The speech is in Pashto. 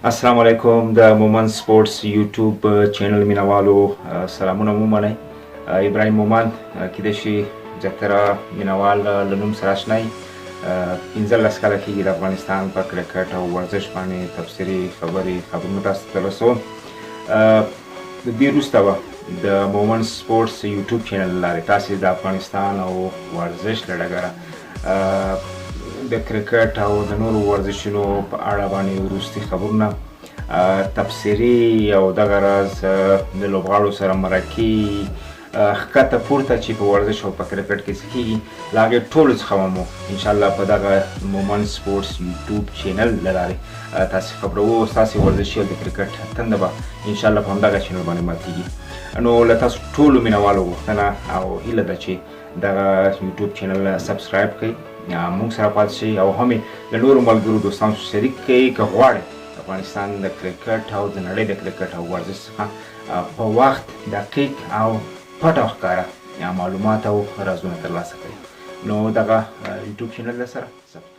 السلام علیکم د مومند سپورټس یوټیوب چینل مینوالو، سلامونه مو منئ. ابراهیم مومند کیدای شي زیاتره مینوال له نوم سره آشنا وي. 15 کاله کېږي د افغانستان په کرکټ او ورزش باندې تبصرې، خبرې، خبرونه تاسو ته رسوم. د دې وروسته به د مومند سپورټس یوټیوب چینل له لارې تاسې د افغانستان او ورزش له ډګره د کرکټ او د نورو ورزشونو په اړه باندې وروستي خبرونه، تبصرې او دغه راز د لوبغاړو سره مرکې، ښکته پورته چې په ورزش او په کرکټ کې څه کېږي، له هغې ټولو څخه به مو انشاءالله په دغه مومند سپورټس یوټیوب چینل له لارې تاسې خبروو. ستاسې ورزشي او د کرکټ تنده به انشاءالله په همدغه چینل باندې ماتېږي. نو له تاسو ټولو مینهوالو غوښتنه او هیله ده چې دغه یوټیوب چینل سبسکرایب کړئ، موږ سره پاتې شئ او هم یې له نورو ملګرو دوستانو سره شریک کړئ، که غواړئ د افغانستان د کرکټ او د نړۍ د کرکټ او ورزش څخه په وخت دقیق او پټ او ښکاره معلومات او رازونه ترلاسه کړئ. نو دغه یوټیوب چینل سره سبسکرایب